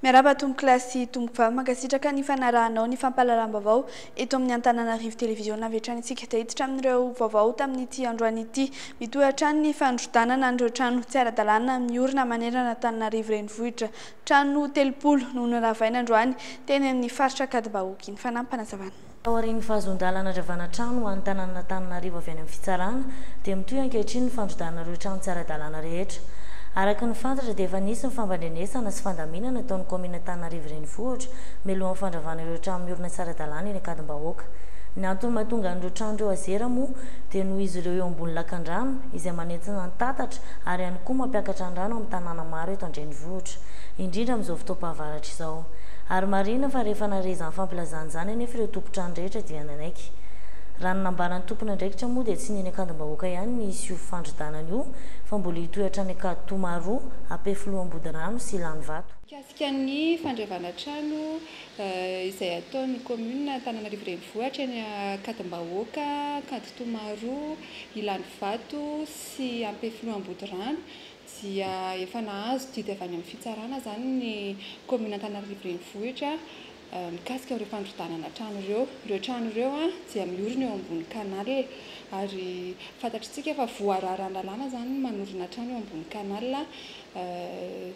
Miarahaba tompokolahy sy tompokovavy, mankasitraka ny fanarahanao ny fampahalalam-baovao eto amin'ny Antananarivo Televiziona. Avy hatrany isika dia hiditra amin'ireo vaovao tamin'ity androany ity. Mitohy hatrany ny fandrodanana an'ireo trano tsy ara-dalàna miorina manerana an'Antananarivo Renivohitra. Trano 30 no noravaina androany teny amin'ny faritra Ankadimbahoaka iny. Fanampinazavana. Taorian'ny fahazoan-dalana andravana trano ho an'ny tanànan'Antananarivo avy any amin'ny fitsarana dia mitohy ankehitriny ny fandrodanana ireo trano tsy ara-dalàna rehetra. Araka ny fantatra dia efa nisy ny fampandrenesana sy fandaminana nataon'ny kaominina Antananarivo Renivohitra mialohan'ny fandravana ireo trano miorina tsy ara-dalàna eny Ankadimbahoaka. Ny antony mahatonga an'ireo trano ireo azera moa dia noho izy ireo eo ambony lakandrano izay manentsina ny tatatra ary ihany koa mampiakatra ny rano amin'ny tanàna maro eto an-drenivohitra, indrindra amin'izao fotoam-pahavaratra izao. Ary marihina fa rehefa nahare izany fampilazana izany anefa ireo tompon-trano rehetra dia nanaiky. Raha ny nambaran'ny tompon'andraikitra moa dia tsy ny eny Ankadimbahoaka ihany ny hisy io fandrodanana io fa mbola hitohy hatrany Ankaditomaroa, Ampefiloha Ambodirano sy Ilanivato. Mikasika ny fandravana trano izay ataon'ny kaominina Antananarivo Renivohitra eny Ankadimbahoaka, Ankaditomaroa, Ilanivato sy Ampefiloha Ambodirano dia efa nahazo didy avy any amin'ny fitsarana izany ny kaominina Antananarivo Renivohitra mikasika ireo fandrodanana trano ireo. Ireo trano ireo dia miorina eo ambony canal ary fantatr'isika fa voararan'ny lalàna izany ny manorina trano eo ambony canal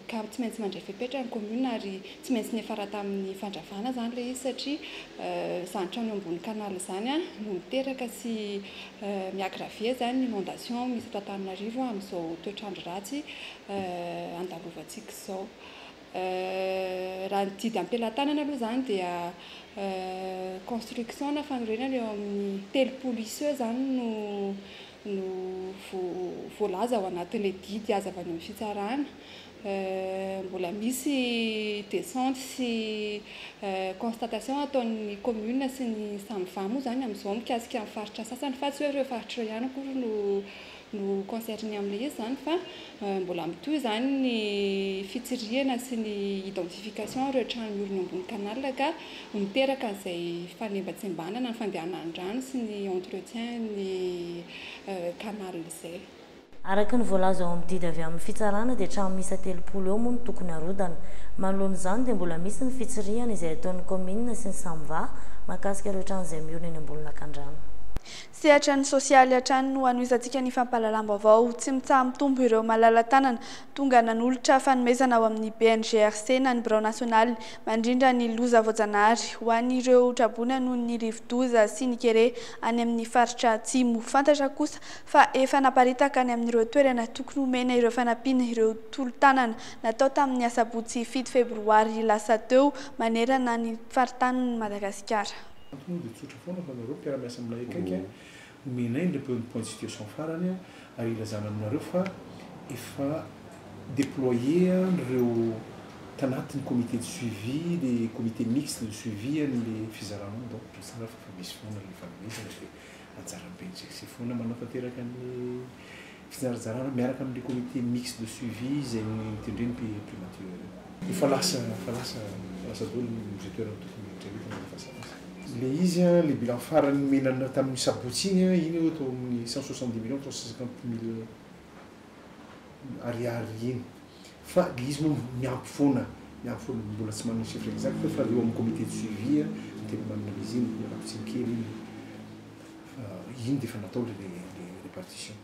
ka tsy maintsy mandray fepetra ny kaominina ary tsy maintsy niafara tamin'ny fandravana izany ilay izy satria izany trano eo ambony canal izany no miteraka sy mi-aggraver izany ny inondation misy eto Antananarivo amin'izao toetr'andro ratsy andalovantsika izao. Raha ny didy am-pelatanana aloha izany dia construction na fanorenana eo amin'ny 30 isa eo izany no no voalaza ao anatin'ilay didy azo avy any amin'ny fitsarana. Mbola misy descente sy constatation ataon'ny commune sy ny SAMVA moa izany amin'izao mikasika ny faritra sasany fa tsy hoe ireo faritra ireo ihany akory no no concerné amin'ilay izy izany fa mbola mitohy izany ny fitsirihana sy ny identification ireo trano miorina ambony canal ka miteraka an'izay fanembatsembanana ny fandehanan'ny rano sy ny entretien ny canal izay. Araka ny voalaza ao amin'ny didy avy amin'ny fitsarana dia trano miisa 30 eo moa no tokony harodana. Manoloana izany dia mbola misy ny fitsirihana izay ataon'ny kaominina sy ny SAMVA mahakasika ireo trano izay miorina eny ambony lakandrano. Sehatra ny sosialy hatrany no hanohizantsika ny fampahalalam-baovao. Tsy mitsaha-mitombo ireo malala-tanana tonga nanolotra fanomezana ao amin'ny BNGRC na ny Birao Nasionaly mandrindra ny loza voajanahary ho an'ireo traboina noho ny rivodoza sy ny kere any amin'ny faritra atsimo. Fantatra kosa fa efa naparitaka any amin'ireo toerana tokony homena ireo fanampiana ireo tolo-tanana natao tamin'ny asabotsy 7 febroary lasa teo manerana ny faritanin'i Madagasikara. Antony dia tsotra foana fa nareo mpiara-miasa aminay akaiky omenay ny point de situation farany ary ilazana aminareo fa efa déployé ireo tanatin'ny comité de suivi, le comité mixte de suivi le fizarana. Donc tsara fa efa misy foana le fanomezana dia anjaran'ny BNGRC foana manao tanteraka ny fizarajarana miaraka amin'le comité mixte de suivi izay notendreny primature. Efa lasa efa lasa lasa daholo ny toerana tokony eritreretina efa lasa le izy le bilan farany nomenana tamin'ny sabotsy iny iny eo atao amin'ny 170 350 000 ariary iny fa le izy moa miampy foana, miampy foana, mbola tsy manana chiffre exact fa eo amin'ny comité de suivi no tena manana izy iny, mialako tsiny kely iny fa iny dia efa natao le répartition.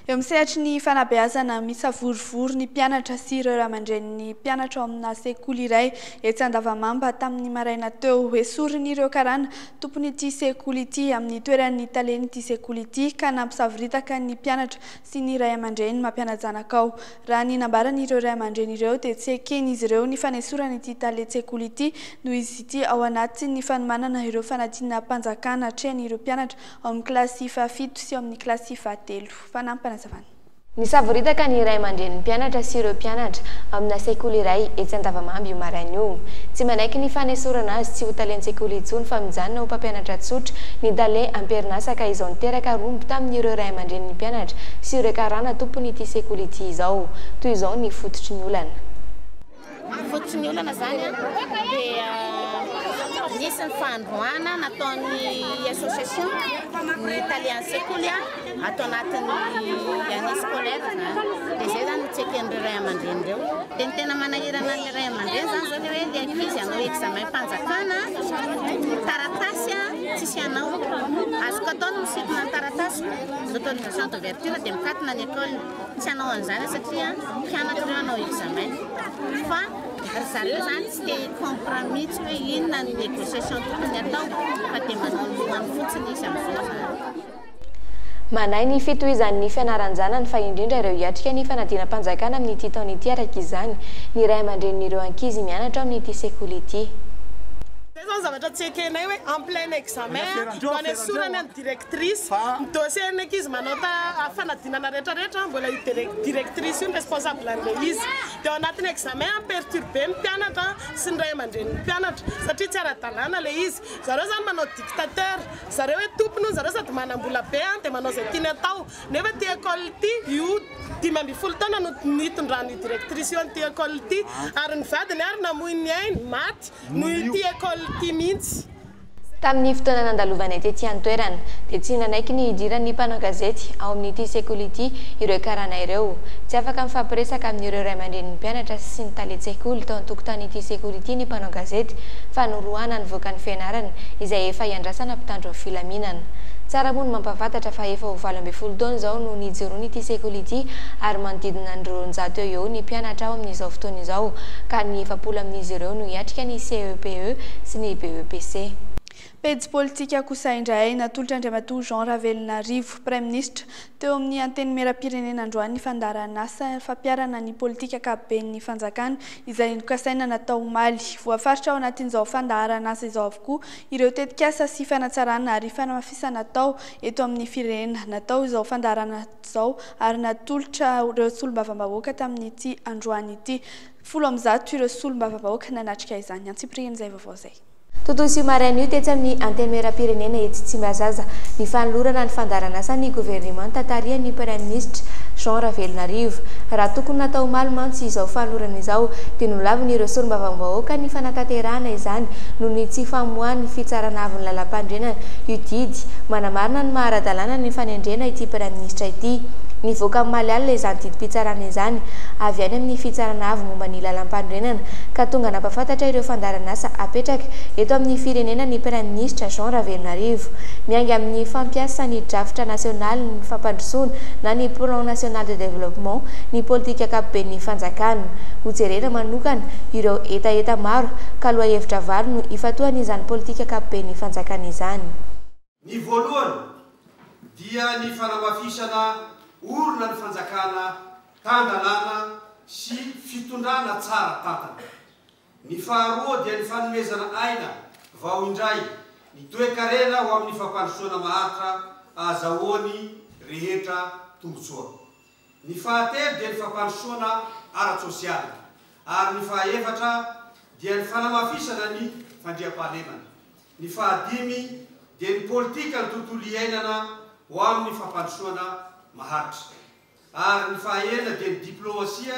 Eo amin'ny sehatry ny fanabeazana, misavorovoro ny mpianatra sy ireo ray aman-drenin'ny mpianatra ao amina sekoly iray etsy Andavamamba tamin'ny maraina teo. Esorin'ireo karana tompon'ity sekoly ity amin'ny toeran'ny talen'ity sekoly ity ka nampisavoritaka ny mpianatra sy ny ray aman-dreny mampiana-janaka ao. Raha ny nambaran'ireo ray aman-dreny ireo dia tsy eken'izy ireo ny fanesorana ity talen-tsekoly ity noho izy ity ao anatin'ny fanomanana ireo fanadinam-panjakana atrehan'ireo mpianatra ao amin'ny kilasy faha-7 sy ao amin'ny kilasy faha-3. Fanampinazavana. Nisavoritaka ny ray aman-drenin'ny mpianatra sy ireo mpianatra amina sekoly iray etsy Andavamamba io maraina io. Tsy manaiky ny fanesorana azy tsy ho talen-tsekoly intsony fa mijanona ho mpampianatra tsotra ny tale am-perinasa ka izao niteraka rombo tamin'ireo ray aman-drenin'ny mpianatra sy ireo karana tompon'ity sekoly ity izao. Toy izao ny fototry ny olana. Fototry ny olana izany dia Nisy ny fandroana nataon'ny association ny tale an'ny sekoly ato anatin'ny année scolaire zany. Dia izay zany no tsy eken'ireo ray aman-dreny ireo. Dia ny tena manahirana an'ilay ray aman-dreny zany zao le hoe le ankizy hanao examen mpanjakana, taratasy tsisy hanao. Azoko atao ny misintona ny taratasiko, l'autorisation d'ouverture dia mikatona ny école. Tsy hanao an'izany satria mpianatra ireo hanao examen. Fa ry zareo zany tsy te hi-comprendre mihitsy hoe inona ny négociation tokony atao fa dia manao ny lohany fotsiny izy amin'izao zany. Manahy ny fitohizan'ny fianaran-janany fa indrindra ireo hiatrika ny fanadinam-panjakana amin'ity taona ity araka izany ny ray aman-drenin'ireo ankizy mianatra ao amin'ity sekoly ity. Zay zao ny zavatra tsy ekenay hoe en plein examen no anesorana ny directrice, ny dossier ny ankizy manao fanadinana rehetra rehetra mbola io directrice io no responsable an'ilay izy. Dia ao anatin'ny examen perturber ny mpianatra sy ny ray aman-drenin'ny mpianatra satria tsy ara-dalàna ilay izy. Zareo zany manao dictateur, zareo hoe tompony hono zareo sady manam-bola be dia manao izay tiany atao. Nefa ity école ity io 15 taona no nitondran'io directrice io an'ity école ity ary ny vadiny ary namoy ny ainy, maty noho ity école ity mihitsy. Tamin'ny fotoana nandalovanay tety an-toerana, dia tsy nanaiky ny hidiran'ny mpanao gazety ao amin'ity sekoly ity ireo karana ireo. Tsy afaka mifampiresaka amin'ireo ray aman-drenin'ny mpianatra sy ny talen-tsekoly tao an-tokotanin'ity sekoly ity ny mpanao gazety fa noroahana nivoaka ny fianarana izay efa iandrasana mpitandro ny filaminana. Tsara moa ny mampahafantatra fa efa ho 18 taona izao no nijoroan'ity sekoly ity ary manodidina ny 200 eo eo ny mpianatra ao amin'izao fotoana izao ka ny 40 amin'izy ireo no hiatrika ny CEPE sy ny BEPC. Pejy politika kosa indray, natolotr'Andriamatoa Jean Ravelonarivo, Praiminisitra, teo amin'ny Antenimierampirenena androany ny fandaharanasa fampiharana ny politika ankapoben'ny fanjakana izay nokasaina natao omaly. Voafaritra ao anatin'izao fandaharanasa izao avokoa ireo tetikasa sy fanatsarana ary fanamafisana atao eto amin'ny firenena. Natao izao fandaharana izao ary natolotra ireo solombavambahoaka tamin'ity androany ity. 110 ireo solombavambahoaka nanatrika izany. Antsipirian'izay vaovao izay. Tontosa io maraina io tetsy amin'ny Antenimierampirenena etsy Tsimbazaza ny fanolorana ny fandaharanasan'ny governemanta tarihan'ny Praiminisitra Jean Ravelonarivo. Raha tokony natao omaly mantsy izao fanolorana izao dia nolavin'ireo solombavambahoaka ny fanatanterahana izany noho ny tsy famoahan'ny Fitsarana Avon'ny Lalampanorenana io didy manamarina ny maha ara-dalàna ny fanendrena ity Praiminisitra ity. Nivoaka omaly alina izany didim-pitsarana izany avy any amin'ny Fitsarana Avo momba ny Lalampanorenana ka tonga nampahafantatra ireo fandaharanasa apetraka eto amin'ny firenena ny Praiminisitra Jean Ravelonarivo. Miainga amin'ny fampiasa ny drafitra nasionalin'ny fampandrosoana na ny Plan national de développement ny politika ankapoben'ny fanjakana. Hojerena manokana ireo hetaheta maro ka lohahevitra valo no ifantohan'izany politika ankapoben'ny fanjakana izany. Ny voalohany dia ny fanamafisana orina ny fanjakana tan-dalàna sy fitondrana tsara tantana. Ny faharoa dia ny fanomezana aina vao indray ny toekarena ho amin'ny fampandrosoana maharitra ahazahoan'ny rehetra tombontsoa. Ny fahatelo dia ny fampandrosoana ara-tsosialy ary ny fahaefatra dia ny fanamafisana ny fandriampahalemana. Ny fahadimy dia ny politikan'ny tontolo iainana ho amin'ny fampandrosoana maharitra. Ary ny fahaenina dia ny diplaomasia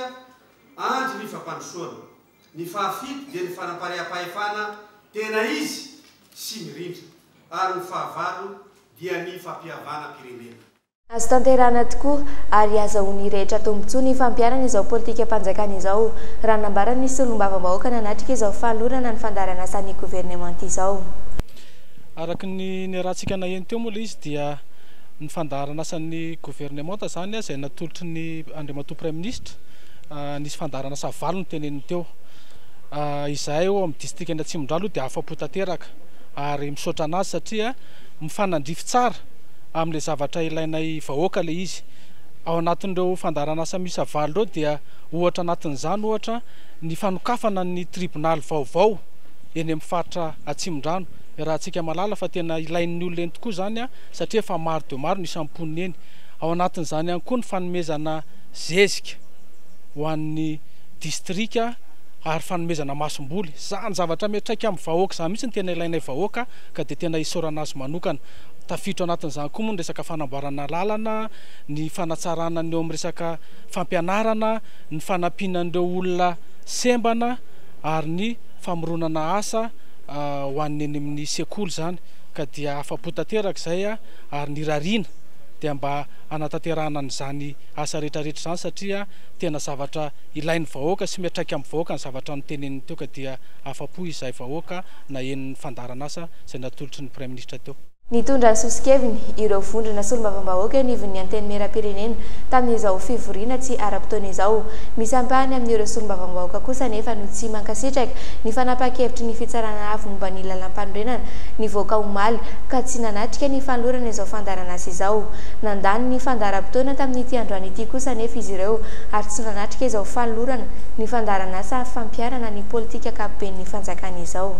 andry ny fampandrosoana. Ny fahafito dia ny fanapariaham-pahefana tena izy sy mirindra. Ary ny fahavalo dia ny fampihavanam-pirenena. Azo tanterahana tokoa ary azahoan'ny rehetra tombontsoa ny fampiharana izao politikam-panjakana izao, raha ny nambaran'ny solombavambahoaka nanatrika izao fanolorana ny fandaharanasan'ny governemanta izao. Araka ny niarahantsika naheno teo moa ilay izy dia ny fandaharanasan'ny governemanta izany izay natolotry ny Andriamatoa Praiminisitra, nisy fandaharanasa valo noteneniny teo. Izahay ao amin'ny distrikan'i Atsimondrano aloha dia afa-po tanteraka ary misaotra an'azy satria mifanandrify tsara amin'ilay zavatra ilainay vahoaka ilay izy. Ao anatin'ireo fandaharanasa miisa valo ireo dia ohatra anatin'izany ohatra ny fanokafana ny tribonaly vaovao eny amin'ny faritra Atsimondrano. Iarahantsika mahalala fa tena ilain'ny olona eny tokoa izany satria efa maro dia maro ny isan'ny mponina eny. Ao anatin'izany ihany koa ny fanomezana zezika ho an'ny distrika ary fanomezana masomboly. Izany zavatra miantraika amin'ny vahoaka izany mihitsy no tena ilainay vahoaka ka dia tena isaorana azy manokana. Tafiditra ao anatin'izany koa moa ny resaka fanamboarana lalana, ny fanatsarana ny eo amin'ny resaka fampianarana, ny fanampiana an'ireo olona sembana ary ny famoronana asa ho an'ny eny amin'ny sekoly izany ka dia afa-po tanteraka izay ary ny irariana dia mba hanatanterahana an'izany asa rehetra rehetra izany satria tena zavatra ilain'ny vahoaka sy miantraika amin'ny vahoaka ny zavatra noteneniny teo ka dia afa-po izahay vahoaka naheno ny fandaharan'asa izay natolotry ny Praiminisitra teo. Nitondra ny soso-keviny ireo vondrona solombavambahoaka eo anivon'ny Antenimierampirenena tamin'izao fivoriana tsy ara-potoana izao. Misy ampahany amin'ireo solombavambahoaka kosa anefa no tsy mankasitraka ny fanapahan-kevitry ny Fitsarana Avo momba ny Lalàmpanorenana nivoaka omaly ka tsy nanatrika ny fanolorana izao fandaharanasa izao. Nandany ny fandaharam-potoana tamin'ity androany ity kosa anefa izy ireo ary tsy nanatrika izao fanolorana ny fandaharanasa fampiharana ny politika ankapoben'ny fanjakana izao.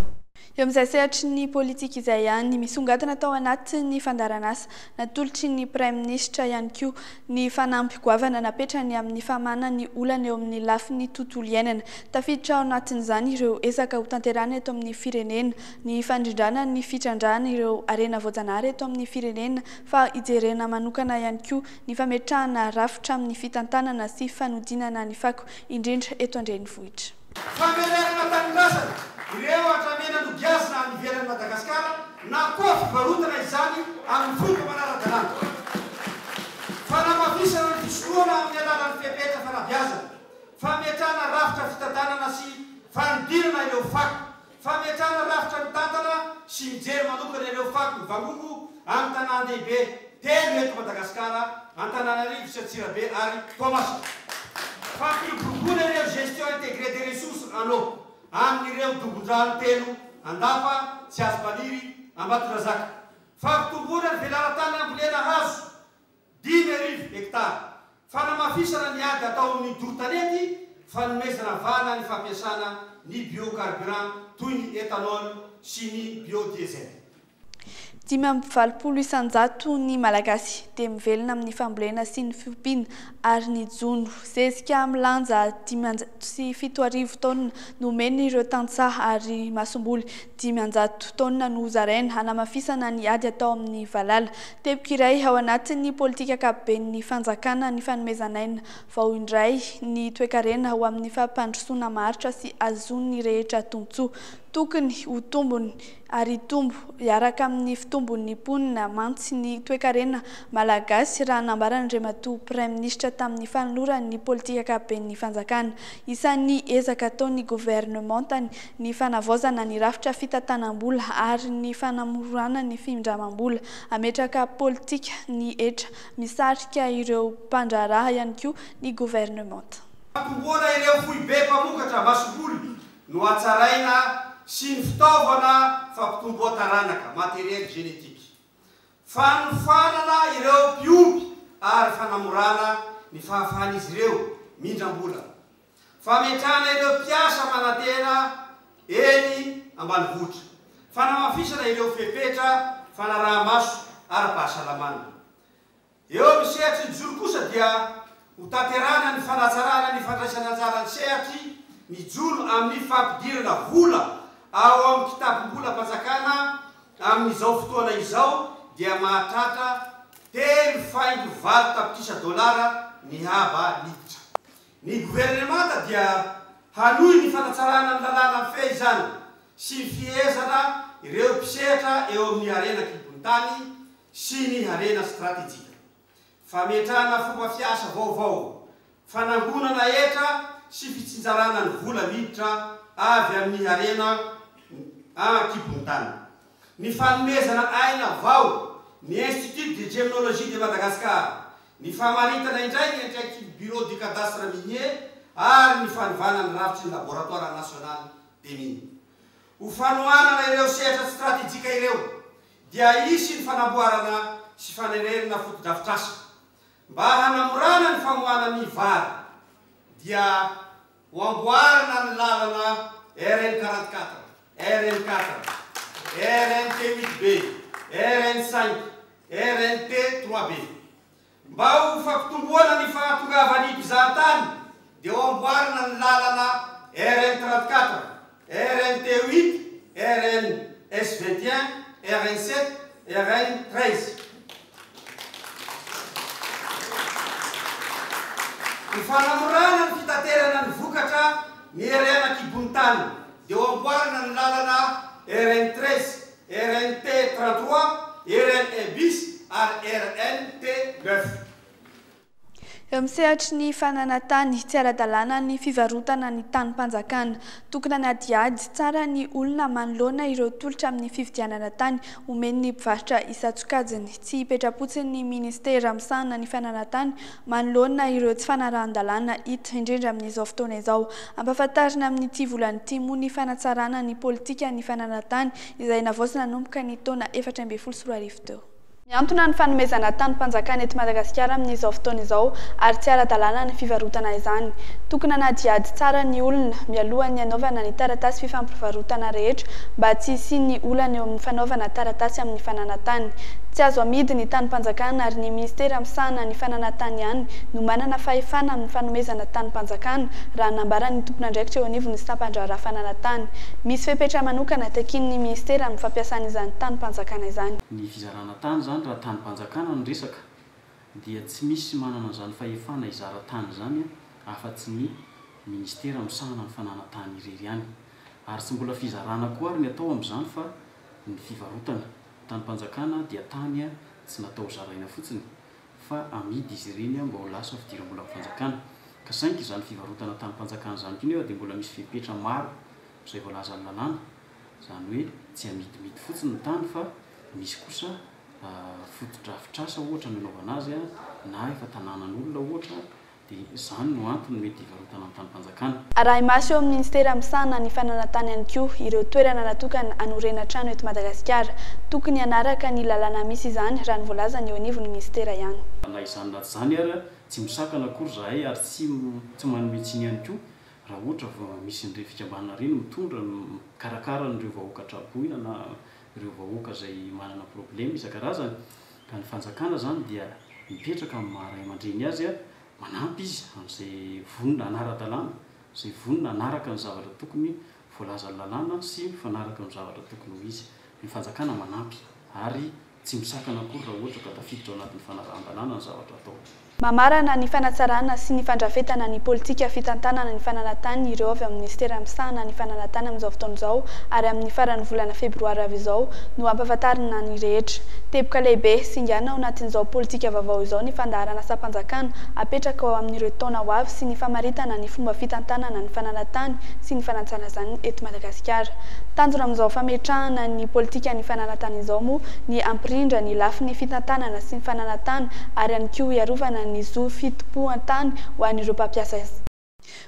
Eo amin'izay sehatry ny politika izay ihany, misongadina tao anatin'ny fandaharanasa natolotry ny Praiminisitra ihany koa ny fanamby goavana napetrany amin'ny famahana ny olana eo amin'ny lafiny tontolo iainana. Tafiditra ao anatin'izany ireo ezaka hotanterahina eto amin'ny firenena, ny fandrindrana ny fitrandrahana ireo harena voajanahary eto amin'ny firenena fa hijerena manokana ihany koa ny fametrahana rafitra amin'ny fitantanana sy fanodinana ny fako indrindra eto an-drenivohitra. Famerenana tanindrazana ireo andramena nogiazina any ivelan'i Madagasikara na koa fivarotana izany amin'ny fomba manara-dalàna. Fanamafisana ny fisorohana amin'ny alalan'ny fepetra fanabeazana, fametrahana rafitra fitantanana sy fanodinana ireo fako, fametrahana rafitra mitantana sy mijery manokana ireo fako mivangongo amin'ny tanàn-dehibe telo eto Madagasikara, Antananarivo sy Antsirabe ary Toamasina. Fampiroboroboana ireo gestion intégrée des ressources en eau amin'ireo dobon-drano telo, Andapa, Tsiazomaniry, Ambatondrazaka. Fampitomboana ny velaran-tany ambolena hazo, 5000 hektara. Fanamafisana ny ady atao amin'ny doro tanety, fanomezana vahana ny fampiasana ny biocarburant toy ny éthanol sy ny biodiesel. 85 isan-jato ny Malagasy dia mivelona amin'ny fambolena sy ny fiompiana ary ny jono. Zezika milanja 75 taonina no omen'ireo tantsaha ary masomboly 500 taonina no hozaraina hanamafisana ny ady atao amin'ny valala. Teboka iray ao anatin'ny politika ankapoben'ny fanjakana ny fanomezan'aina vao indray ny toekarena ho amin'ny fampandrosoana maharitra sy ahazoan'ny rehetra tombontsoa. Tokony ho tombony ary hitombo hiaraka amin'ny fitombon'ny mponina mantsy ny toekarena malagasy raha nambaran'Andriamatoa Praiminisitra tamin'ny fanolorany ny politika ankapoben'ny fanjakana. Isan'ny ezaka ataon'ny governemantany ny fanavaozana ny rafitra fitantanam-bola ary ny fanamorana ny findramam-bola. Hametraka politika ny hetra misarika ireo mpandraharaha ihany koa ny governemanta. Fampitomboana ireo foibe mpamokatra masomboly no hatsaraina sy ny fitaovana fampitomboan-taranaka, matériel génétique. Fanofanana ireo mpiompy ary fanamorana ny fahafahan'izy ireo mindram-bola. Fametrahana ireo mpiasa manantena eny ambanivohitra. Fanamafisana ireo fepetra fanaraha-maso ara-pahasalamana. Eo amin'ny sehatry ny jono kosa dia ho tanterahana ny fanatsarana ny fandraisana anjaran'ny sehatry ny jono amin'ny fampidirana vola ao amin'ny kitapom-bolam-panjakana amin'izao fotoana izao dia mahatratra 3 faingo 8 tapitrisa dolara ny haba niditra. Ny governemanta dia hanohy ny fanatsarana ny lalàna mifehy izany sy ny fihezana ireo mpisehatra eo amin'ny harena an-kibon'ny tany sy ny harena stratejika. Fametrahana fomba fiasa vaovao, fanangonana hetra sy fitsinjarana ny vola miditra avy amin'ny harena an-kibon'ny tany. Ny fanomezana aina vao ny Institut de Gemnologie de Madagascar, ny famaritana indray ny andraikitry ny Bureau du Cadastre Minier ary ny fanovana ny rafitry ny Laboratoire National des Mines. Ho fanohanana ireo sehatra stratejika ireo dia hisy ny fanamboarana sy fanerenana fotodrafitrasa mba hanamorana ny famoahana ny vary dia ho amboarina ny lalana RN 44, RN 4, RNT 8 B, RN 5, RNT 3 B. Mba ho fampitomboana ny fahatongavan'ny mpizahatany dia ho amboarina ny lalana RN 34, RNT 8, RN S 21, RN 7, RN 13. Ho fanamorana ny fitaterana ny vokatra ny harena an-kibon'ny tany dia ho amboarina ny lalana RN 13, RNT 33, RN 1 bis ary RNT 9. Eo amin'ny sehatry ny fananan-tany, tsy ara-dalàna ny fivarotana ny tanim-panjakana. Tokony hanadihady tsara ny olona manoloana ireo tolotra amin'ny fividianana tany omen'ny mpivarotra isan-tsokajiny. Tsy hipetra-potsiny ny minisitera misahana ny fananan-tany manoloana ireo tsy fanarahan-dalàna hita indrindra amin'izao fotoana izao. Ampahafantarina amin'ity volana ity moa ny fanatsarana ny politikan'ny fananan-tany izay navaozina nanomboka ny taona 2014 teo. Mihantona ny fanomezana tanim-panjakana eto Madagasikara amin'izao fotoana izao ary tsy ara-dalàna ny fivarotana izany. Tokony hanadihady tsara ny olona mialohan'ny hanaovana ny taratasy fifampivarotana rehetra mba tsy hisian'ny olana eo amin'ny fanaovana taratasy amin'ny fananan-tany. Tsy azo amidy ny tanim-panjakana ary ny minisitera misahana ny fananan-tany ihany no manana fahefana amin'ny fanomezana tanim-panjakana, raha nambaran'ny tompon'andraikitra eo anivon'ny sampan-draharaha fananan-tany. Misy fepetra manokana takian'ny minisitera amin'ny fampiasana izany tanim-panjakana izany. Ny fizarana tany izany, raha tanim-panjakana no resaka, dia tsy misy manana an'izany fahefana hizara tany izany afa-tsy ny minisitera misahana ny fananan-tany irery ihany. Ary tsy mbola fizarana koa ary ny atao amin'izany fa ny fivarotana. Tanim-panjakana dia tany tsy natao hozaraina fotsiny fa amidy izy ireny mba ho lasa fidiram-bolan'ny fanjakana. Ka saingy izany fivarotana tanim-panjakana izany koa nefa dia mbola misy fepetra maro izay voalazan'ny lalàna. Izany hoe tsy amidimidy fotsiny ny tany fa misy kosa fotodrafitrasa ohatra ny anaovana azy na efa tanànan'olona ohatra dia izany no antony mety hivarotana ny tanim-panjakana. Arahi-maso eo amin'ny minisitera misahana ny fananan-tany ihany koa ireo toerana natokana hanorena trano eto Madagasikara. Tokony hanaraka ny lalàna misy izany raha ny voalazan'ny eo anivon'ny minisitera ihany. Na izany na tsy izany ary tsy misakana akory izahay ary tsy tsy manome tsiny ihany koa raha ohatra fa misy an'ireny fikambanana ireny mitondra mikarakara an'ireo vahoaka traboina na ireo vahoaka izay manana problema isan-karazany ka ny fanjakana izany dia mipetraka amin'ny maha ray aman-dreny azy manampy izy amin'izay vonona hanara-dalàna, izay vonona hanaraka ny zavatra tokony voalazan'ny lalàna sy mifanaraka amin'ny zavatra tokony ho izy. Ny fanjakana manampy ary tsy misakana akory raha ohatra ka tafiditra ao anatin'ny fanarahan-dalàna ny zavatra atao. Mamarana ny fanatsarana sy ny fandrafetana ny politika fitantanana ny fananan-tany ireo avy amin'ny minisitera misahana ny fananan-tany amin'izao fotoana izao ary amin'ny faran'ny volana febroary avy izao no hampahafantarina ny rehetra. Teboka lehibe singana ao anatin'izao politika vaovao izao ny fandaharan'asam-panjakana apetraka ao amin'ireo taona ho avy sy ny famaritana ny fomba fitantanana ny fananan-tany sy ny fanatsarana izany eto Madagasikara. Tanjona amin'izao fametrahana ny politikan'ny fananan-tany izao moa ny hampirindra ny lafiny fitantanana sy ny fananan-tany ary ihany koa hiarovana ny zo fitompoan-tany ho an'ireo mpampiasa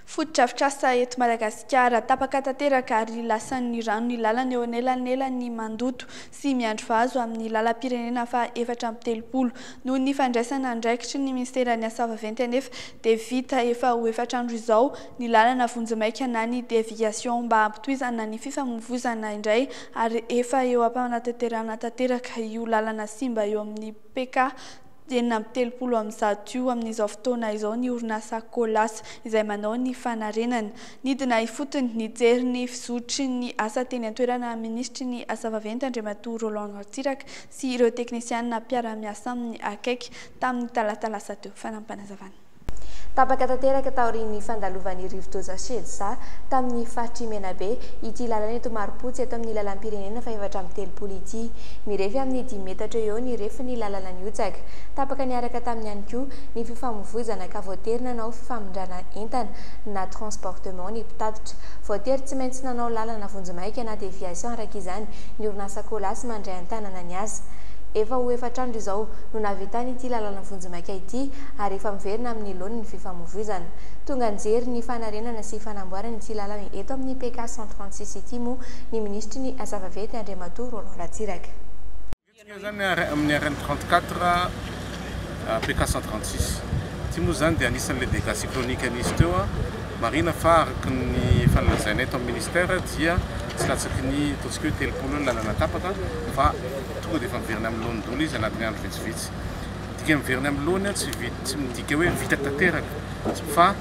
fotodrafitrasa eto Madagasikara. Tapaka tanteraka ary lasan'ny rano ny lalana eo anelanelan'ny Mandoto sy Miandrivazo amin'ny lalam-pirenena faha 34. Noho ny fandraisana andraikitry ny minisiteran'ny asa vaventy anefa dia vita efa ho efatra andro izao ny lalana vonjimaika na ny déviation mba hampitohizana ny fifamoivoizana indray ary efa eo am-panatanterahana tanteraka io lalana simba eo amin'ny PK 136 io amin'izao fotoana izao ny orinasa Colas izay manao ny fanarenana. Nidina ifotony nijery ny fizotry ny asa teny an-toerana minisitry ny asa vaventy Andriamatoa Roland Ratsiraka sy ireo teknisianina mpiara-miasa aminy akaiky tamin'ny talata lasa teo. Fanampinazavana. Tapaka tanteraka taorian'ny fandalovan'ny rivodoza Chedza tamin'ny faritr'i Menabe ity lalana eto Maropotsy eto amin'ny lalam-pirenena faha-34 ity. Mirefy amin'ny dimy metatra eo eo ny refin'ny lalana nihotsaka. Tapaka niaraka taminy ihany koa ny fifamoivoizana ka voatery nanao fifamindrana entana na transbordement ny mpitatitra. Voatery tsy maintsy nanao lalana vonjimaika na déviation araka izany ny orinasa Colas mandray an-tanana ny asa. Efa ho efatra andro izao no nahavitany ity lalana vonjimaika ity ary efa miverina amin'ny laoniny ny fifamoivoizana. Tonga nijery ny fanarenana sy fanamboarana ity lalana eto amin'ny PK 136 ity moa ny minisitry ny asa vaventy Andriamatoa Roland Ratsiraka. Io zany amin'ny RN 34 PK 136. Ity moa zany dia anisan'ilay dégâts cycloniques nisy teo. Marihina fa araka ny efa nolazainay tao amin'ny ministère dia tsy latsaky ny ataontsika hoe 30 eo ny lalana tapaka fa tonga dia efa miverina amin'ny laoniny daholo izy anatin'ny andro vitsivitsy. Dika miverina amin'ny laoniny tsy tsy midika hoe vita tanteraka fa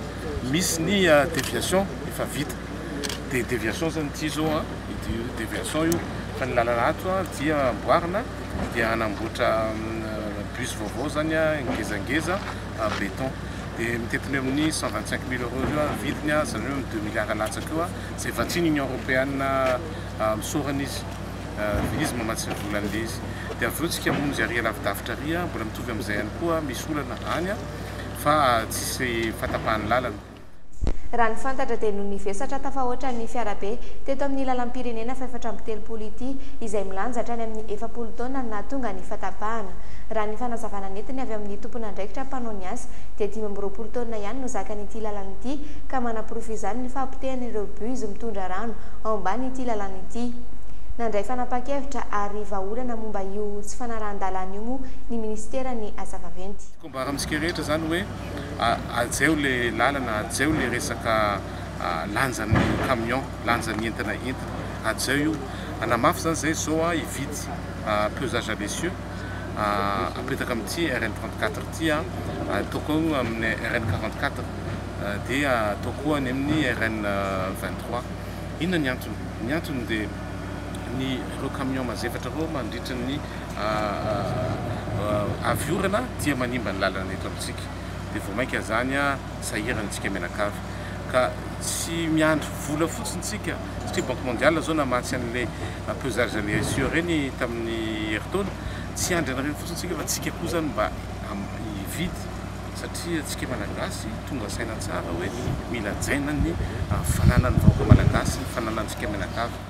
misy ny déviation efa vita. Dia déviation zany ity zao an, ity déviation io fa ny lalana ato dia amboarina dia hanamboatra bus vaovao zany ngezangeza béton. Dia mitentina eo amin'ny 125 mille euros eo ny vidiny, izany hoe eo amin'ny 2 milliards latsaka eo, izay vatsian'ny Union Européenne misaorana izy, izy mamatsy ny vola an'ilay izy. Dia avy eo tsika hamonjy ary lavidavitra ary, mbola mitovy amin'izay ihany koa, misy olana any fa tsisy fahatapahan'ny lalana. Raha ny fantatra dia noho ny vesatra tafahoatra ny fiarabe teto amin'ny lalam-pirenena fahefatra amby telopolo ity izay milanja hatrany amin'ny 40 taonina no nahatonga ny fahatapahana. Raha ny fanazavana nentiny avy amin'ny tompon'andraikitra mpanao ny asa dia 25 taonina ihany no zakan'ity lalana ity ka manaporofo izany ny fahapotehan'ireo bus mitondra rano ao ambany ity lalana ity. Nandray fanapahan-kevitra ary vahaolana momba io tsy fanarahan-dalàna io moa ny minisiteran'ny asa vaventy. Tiako ambara amintsika rehetra izany hoe Hajaio le lalana, hajaio le resaka lanjan'ny camion, lanjan'ny entana entina, hajaio io. Hanamafy zany zay zao a, hividy pesage à l'essieu apetaka amin'ity RN 34 ity a, atao koa amin'ny RN 44 dia atao koa any amin'ny RN 23. Inona ny antony? Ny antony dia ny ireo camion mazefatra ireo mandritra ny avy orana dia manimba ny lalana eto amintsika dia vao mainka zany sahirana antsika mianakavy ka tsy miandry vola fotsiny tsika satria banque mondiale zao namatsy an'le pesage an'le SE reny tamin'ny herintaona, tsy hiandry an'ireny fotsiny tsika fa tsika koa zany mba hividy satria tsika malagasy tonga saina tsara hoe mila hajaina ny fananan'ny vahoaka malagasy, ny fananantsika mianakavy.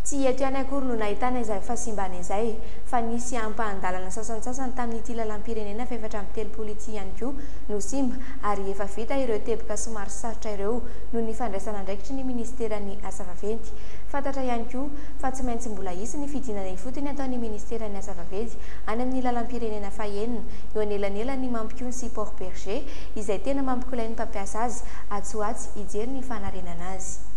Tsy eto ihany akory no nahitana izay fahasimbana izay, fa nisy ampahan-dalana sasantsasany tamin'ity lalam-pirenena fahefatra amby telopolo ity ihany koa no simba ary efa vita ireo teboka somary sarotra ireo noho ny fandraisana andraikitry ny minisiteran'ny Asa vaventy. Fantatra ihany koa fa tsy maintsy mbola hisy ny fidinana ifotony ataon'ny minisiteran'ny Asa vaventy any amin'ny lalam-pirenena fahenina eo anelanelan'ny Mampikony sy Port Bergé izay tena mampikolay ny mpampiasa azy atsy ho atsy hijery ny fanarenana azy.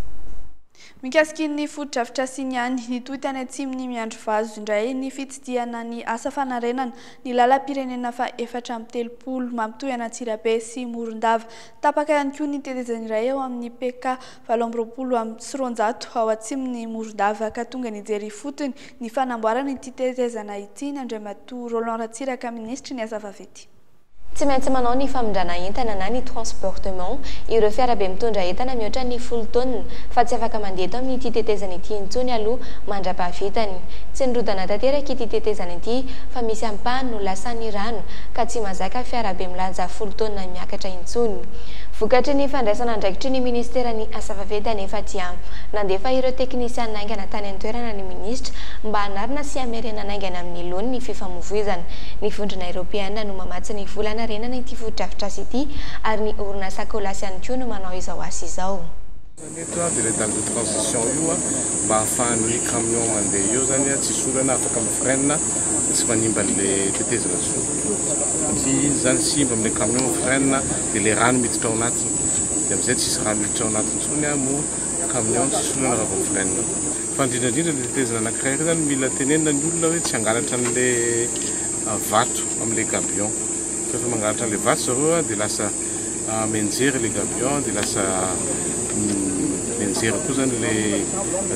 Mikasika ny fotodrafitrasa iny ihany, nitohy tany atsimon'i Miandrivazo indray ny fitsidihana ny asa fanarenana ny lalam-pirenena faha-34 mampitohy an'Antsirabe sy Morondava. Tapaka ihany koa ny tetezana iray ao amin'ny PK 228 ao atsimon'i Morondava ka tonga nijery ifotony ny fanamboarana ity tetezana ity ny Andriamatoa Roland Ratsiraka minisitry ny asa vaventy. Tsy maintsy manao ny famindrana entana na ny transbordement ireo fiarabe mitondra entana mihoatra ny 10 taonina fa tsy afaka mandeha eto amin'ity tetezana ity intsony aloha mandra-pahavitany. Tsy nirodana tanteraka ity tetezana ity fa misy ampahany no lasan'ny rano ka tsy mahazaka fiarabe milanja 10 taonina miakatra intsony. Vokatry ny fandraisana andraikitry ny ministeran'ny Asa vaventy anefa dia nandefa ireo teknisianina haingana tany an-toerana ny minisitra mba hanarina sy hamerenana haingana amin'ny laoniny ny fifamoivoizana. Ny Vondrona Eoropeana no mamatsy ny vola hanarenana ity fotodrafitrasa ity ary ny orinasa Colas ihany koa no manao izao asa izao. Zany eto dia ilay dalle de transition io mba ahafahan'ny camion mandeha eo zany tsisy olana, afaka mi-freine tsy manimba an'ilay tetezana intsony satria izy zany simba amin'ilay camion mi-freine dia ilay rano miditra ao anatiny dia amin'izay tsisy rano miditra ao anatiny intsony moa camion tsisy olana raha vao mi-freine. Fa indrindra indrindra ilay tetezana anankiray ireo zany mila tenenina ny olona hoe tsy hangalatra an'ilay vato amin'ilay gabion fa rehefa mangalatra an'ilay vato zareo dia lasa mianjera ilay gabion dia lasa mianjera koa zany ilay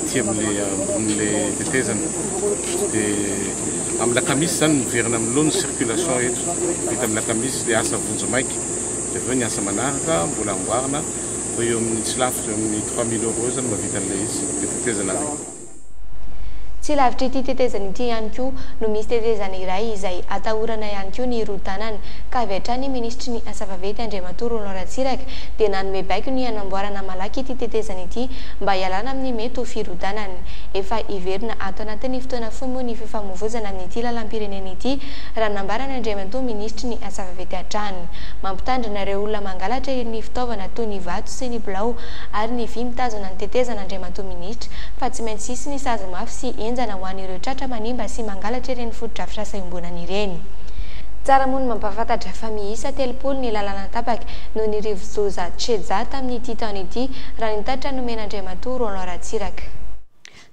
aty amin'ilay ambonin'ilay tetezana dia amin'ny lakamisy zany miverina amin'ny laoniny circulation eto vita amin'ny lakamisy ilay asa vonjimaika dia avy eo ny asa manaraka mbola amboarina Fa eo amin'ny tsy lafo eo amin'ny 3000 euros eo zany mahavita an'ilay izy, ilay tetezana. Tsy lavitra ity tetezana ity ihany koa no misy tetezana iray izay atahorana ihany koa ny hirodanany ka avy hatrany ny minisitry ny Asa vaventy Andriamatoa Roland Ratsiraka dia nanome baiko ny hanamboarana malaky ity tetezana ity mba hialana amin'ny mety ho firodanany. Efa hiverina ato anatin'ny fotoana fohy moa ny fifamoivozana amin'ity lalam-pirenena ity raha nambaran'i Andriamatoa minisitry ny Asa vaventy hatrany. Mampitandrina ireo olona mangalatra ny fitaovana toy ny vato sy ny bilao ary ny vy mitazona ny tetezana Andriamatoa Minisitra fa tsy maintsy hisy ny sazy mafy sy henjana ho an'ireo tratra manimba sy mangalatra ireny fotodrafitrasa iombonana ireny. Tsara moa ny mampahafantatra fa miisa 30 ny lalana tapaka noho ny rivodoza Chedja tamin'ity taona ity raha ny tatitra nomen'Andriamatoa Roland Ratsiraka.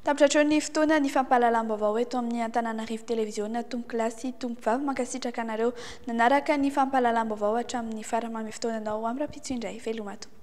Tapitra hatreo ny fotoana ny fampahalalam-baovao eto amin'ny Antananarivo Televiziona Tompokolahy sy Tompovavy. Mankasitraka anareo nanaraka ny fampahalalam-baovao hatramin'ny farany. Manome fotoana anao ho amin'ny rahampitso indray. Veloma tompoko.